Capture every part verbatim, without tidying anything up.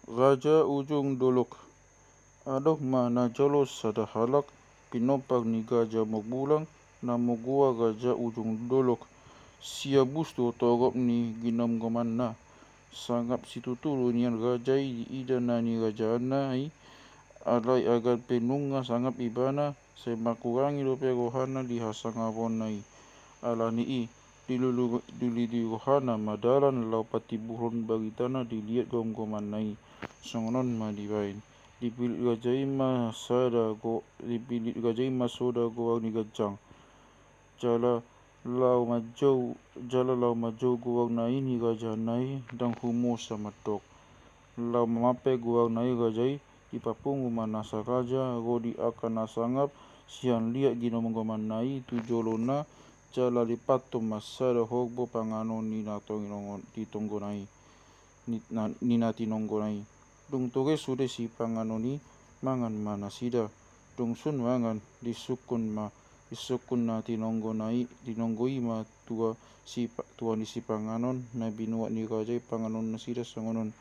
Raja Ujung Dolok. Adong ma na jalo sada halak, pinompar ni Raja Morbulang, na mogua Raja Ujung Dolok. Siabus do torop ni ginomgomanna. Sangap situtu do nian raja i di ida na nirajaanna i, alai agar pe nunga sangap ibana, sai mangkurangi dope rohana di hasangaponna i. Alani i, dilulu-, dilului rohana ma dalan laho patimbulhon baritana di liat gomgomanna i. Songon on ma dibaen. Dipillit raja i ma sada go-, dipillit raja i ma sada goar ni ganjang. Jala laho manjou, jala laho manjou goarna i nirajaanna i, ndang humosa mandok. Laho mamampe goarna i raja i, dipapungu ma nasa raja ro di angka na sangap sian liat ginomgomanna i tu jolona, jala lipathon ma sada horbo panganon ni na tinonggona i, ni na, ni na tinonggona i. Dung tore sude sipanganon i, mangan ma nasida. Dung sun mangan, disungkun ma, disungkun na tinonggona i, tinonggo i ma tua sipa-, tua ni sipanganon na binuat ni raja i panganon nasida songon on.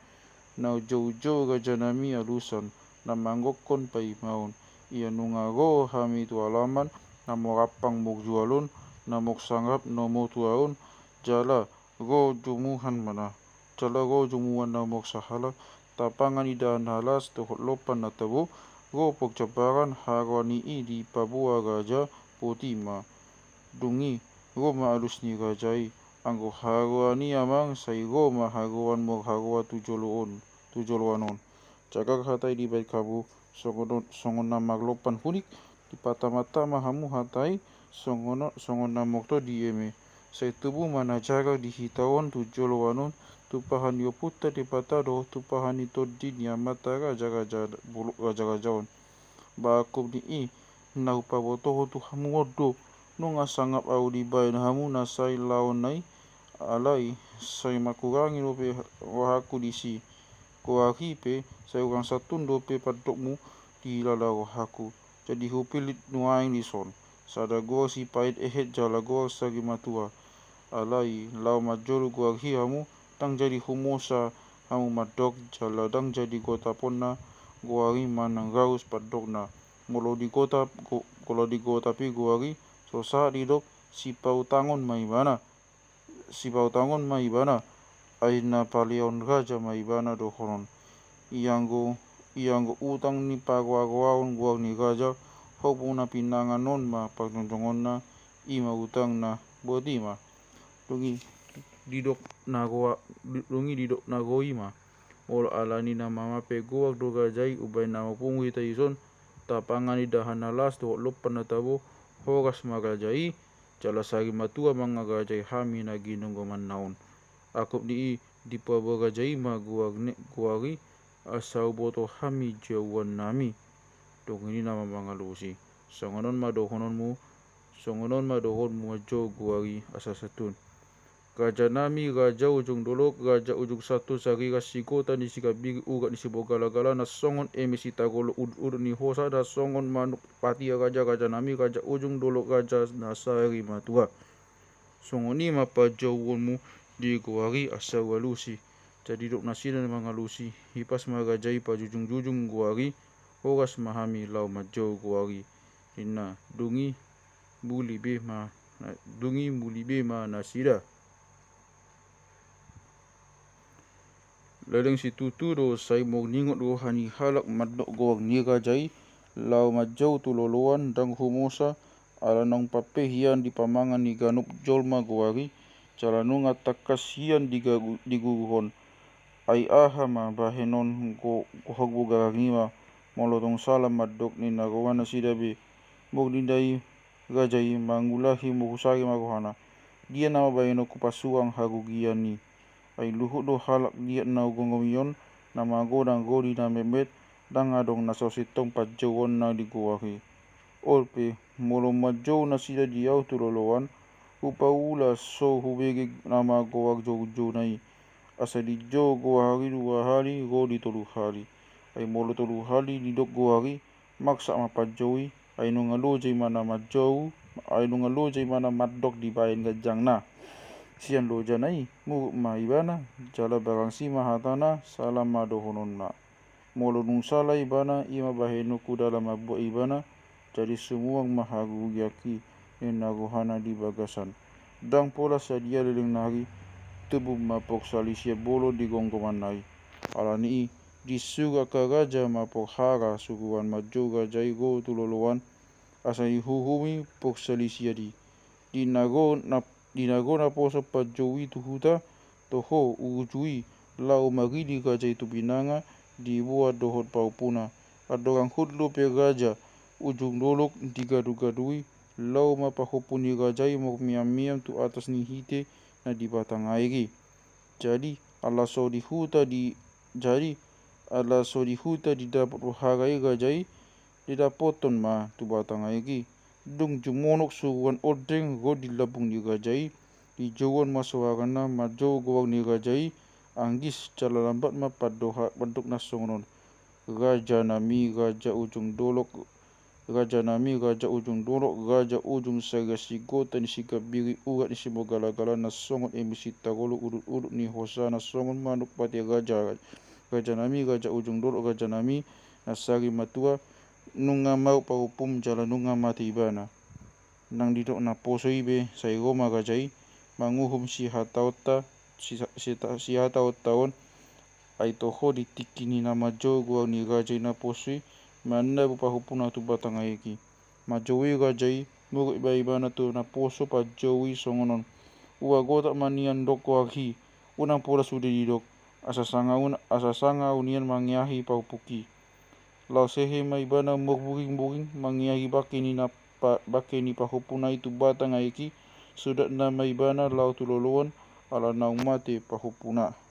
Na joujou rajanami alusan, na mangokkon paimaon. Ia nunga ro hami tu alaman, na marampang marjual on, na marsangap na martua on, jala ro jumuan ma na. Jala ro jumuan na marsahalak, tapangan indahan na las dohot lompan na tabo, ro parjambaran haroan i dipaboa raja, boti ma. Dung i, ro ma alus ni raja i, anggo haroan i amang sai ro ma haroan marharoa tu jolo on, tu joloan on. Cagar hata i dibaen hamu, songon on, songon na marlompan hunik, dipatama-tama hamu hata i, songon on, songon na martondi eme. Sai tubu ma na jagar di hita on tu joloan on, tumpahan ni ompunta Debata dohot tumpahan ni tondi ni amanta raja-raja bolo-, raja-raja on. Ba angkup ni i, na hupabotohon tu hamu on do, nunga sangap ahu dibaen hamu na sai laon na i, alai sai mangkurangi dope rohangku disi. Goar i pe, sai hurang santun dope pandokmu di lala rohangku. Jadi hupillit nuaeng dison. Sada goar sipaet ehet jala goar sari matua. Alai, laho manjou goar i hamu, ndang jadi humosa hamu mandok, jala ndang jadi gotaponna goar i manang raus pandokna. Molo digotap, go-, molo digotap i goar i, so sahat didok, sipautangon ma ibana. Sipautangon ma ibana, ai na paleaon raja ma ibana dohonon. Ianggo, ianggo utang ni paroa-roaon goar ni raja, horbo na pinangan on ma parjongjongonna, i ma utangna, boti ma. Dung i didok na ro-, dung i didok na ro i ma. Molo alani na mamampe goar do raja i, umbaen na marpungu hita dison, tapangan indahan na las dohot lompan na tabo, horas ma raja i, jala sari matua mangan raja i hami na ginomgomanna on. Angkup ni i, dipaboa raja i ma goar ni, goar i, asa huboto hami jabuannami. Dung i ninna ma mangalusi. Songon on ma dohononmu, songon on ma dohononmu manjou goar i asa santun. Rajanami, Raja Ujung Dolok, Raja Ujung Santun, Sariras Sigota ni Sigambiri, Urat ni Siborgala-gala, na songon eme sitagolo, udut-udut ni hosa, na songon manuk patia raja, rajanami, Raja Ujung Dolok, raja na sari matua. Songon i ma panjouonmu di goar i asa hualusi. Jadi didok nasida mangalusi, hipas ma raja i pajujung-jujung goar i, horas ma hami laho manjou goar i. Ninna, dung i muli be ma, dung i muli be ma nasida. Leleng situtu do sai marningot roha ni halak mandok goar ni raja i, laho manjou tu loloan ndang humosa, ala naung pampe hian dipamangan ni ganup jolma goar i, jala nunga tangkas hian digagu-, diguruhon. Ai aha ma bahenon go-, gohor bogaran i ma, molo tung sala mandok ninna roha nasida be. Molo ninna i raja i mangulahi murusari ma rohana. Dia nama bahenonku pasuang harugian i. Ai luhut do halak liat na hugongomi on, na magodang ro di na metmet, ndang adong na so sintong panjouonna di goar i. On pe, molo manjou nasida di ahu tu loloan, hupaula so hubege nama goar joujouna i. Asa dijou goar i dua hali, ro di tolu hali. Ai molo tolu hali didok goar i, maksak ma panjou i, ai nunga loja imana manjou, ai nunga loja imana mandok dibaen ganjangna. Sian lojana i muruk ma ibana, jala barangsi ma hatana, sala ma dohononna. Molo nung sala ibana, i ma bahenonku dalan mambuat ibana. Jadi sumuang ma harugianki, ninna rohana di bagasan. Ndang pola sadia leleng nari, tubu ma porsalisian bolon di gomgoman nari. Alani i, disuru angka raja ma porhara suruan manjou raja i ro tu loloan, asa diuhumi porsalisian i. Di na ro na, di na ro naposo panjou i tu huta, toho uju i, laho maridi raja i tu binanga, diboan dohot pahompuna. Andorang hot dope raja ujung dolok di gadugadu i, laho ma pahompu ni raja i marmiammiam tu atas ni hite na di batang aek i. Jadi, ala so di huta di, jadi, ala so di huta didapot porhara i raja i, didapothon ma tu batang aek i. Dung jumonok suruan ondeng ro di lambung ni raja i, dijouon ma soarana manjou goar ni raja i, anggis jala lambat ma pandoha-, pandok na songon on. Raja nami, raja ujung dolok, raja nami, raja ujung dolok, raja ujung sarian sigota ni sigambiri urat ni simogalagalan na songon embe sitarolo udut-udut ni hosa na songon manuk pate raja. Raja nami, raja ujung dolok, raja nami, na sari matua, nunga maup pahompum jala nunga mate ibana. Nang didok naposo i be, sai ro ma raja i, manguhum sihataonta, si-, sita-, sihataonta on, ai toho di tingki ni na manjou goar ni raja i naposo i, manabu pahompuna tu batang aek i. Manjou i raja i, muruk ma ibana tu naposo panjou i songon on. Ua gotap ma nian dok goarhi, unang pola sude didok, asa sanga un-, asa sanga au nian mangeahi pahompungki. Laos hehe ma ibana marburing-buring mangeahi bangke ni na pa-, bangke ni pahompuna i tu batang aek i, sudatna ma ibana laho tu loloan, ala naung mate pahompuna.